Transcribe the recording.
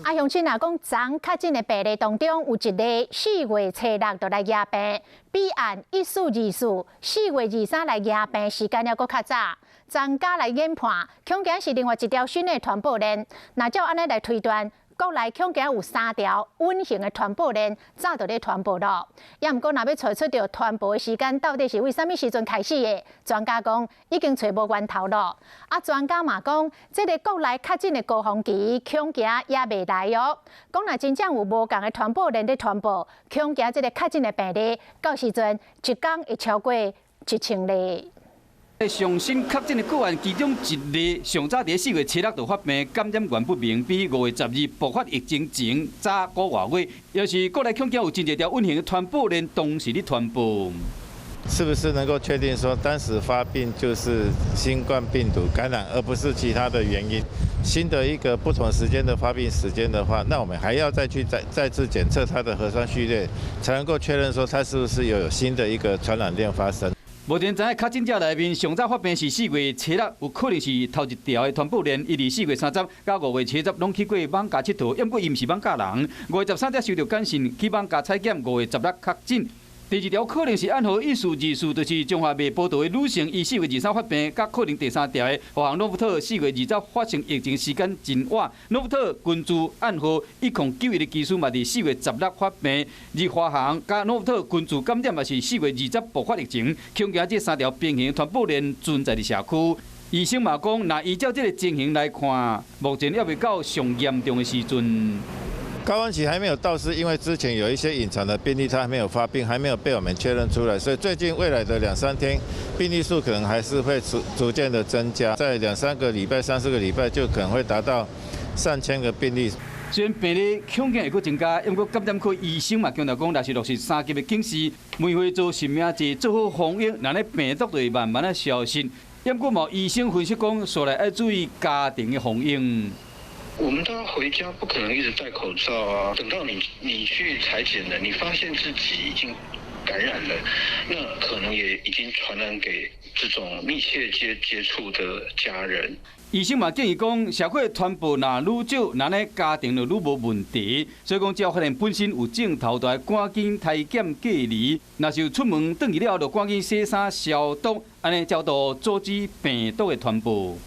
啊，鄉親若講昨確診的病例當中，有一例4月初6就來驗病，比按14244月23來驗病時間猶閣較早。專家來研判，恐驚是另外一條新的傳播鏈。若照按呢來推斷，國內恐驚有三條隱形的傳播鏈早就咧傳播咯。也毋過，若欲揣出著傳播的時間到底是為啥物時陣開始的？專家講已經揣無源頭咯。啊，專家嘛講，這个國內確診的高峰期恐驚猶未來哦。講若真正有無仝的傳播鏈咧傳播，恐驚這个確診的病例到時陣一工會超過1000例。上新確診的個案，其中一例上早佇4月初6就發病，感染源不明，比5月12爆發疫情前早個外月，也是國內恐驚有真濟條隱形的傳播鏈同時咧傳播。是不是能夠確定說當時發病就是新冠病毒感染，而不是其他的原因？新的一個不同時間的發病時間的話，那我們還要再去再次檢測它的核酸序列，才能夠確認說它是不是有新的一個傳染鏈發生。目前知影確診者內面，上早發病是4月初6，有可能是頭一條的傳播鏈。伊佇4月30佮5月初十攏去過艋舺𨑨迌，毋過伊毋是艋舺人。5月13才收著簡訊去艋舺採檢，5月16確診。第二條可能是案號1424，就是中華未報道的女性，伊4月23發病，佮可能第三條的華航諾富特4月20發生疫情時間真晚。諾富特根據案號1091的機師嘛，佇4月16發病，而華航佮諾富特根據感染嘛是4月20爆發疫情，恐驚這三條平行傳播鏈存在佇社區。醫生嘛講，若依照這个情形來看，目前猶未到上嚴重的時陣。高峰期還沒有到，是因為之前有一些隱藏的病例，它還沒有發病，還沒有被我們確認出來，所以最近未來的兩三天，病例數可能還是會逐漸的增加，在兩三個禮拜、三四個禮拜就可能會達到上千個病例。雖然病例恐驚會閣增加，毋過感染科醫生嘛強調講，若是落實三級的警示，每歲做實名制，做好防疫，那呢病毒就會慢慢仔消失。毋過嘛醫生分析講，紲來愛注意家庭的防疫。我們都要回家，不可能一直戴口罩啊。等到你去採檢了，你發現自己已經感染了，那可能也已經傳染給這種密切接觸的家人。醫生嘛建議講，社會傳播若愈少，那呢家庭就愈無問題。所以講，只要發現本身有症頭，就愛趕緊篩檢隔離。若是有出門轉去了後，就趕緊洗衫消毒，按呢才有阻止病毒的傳播。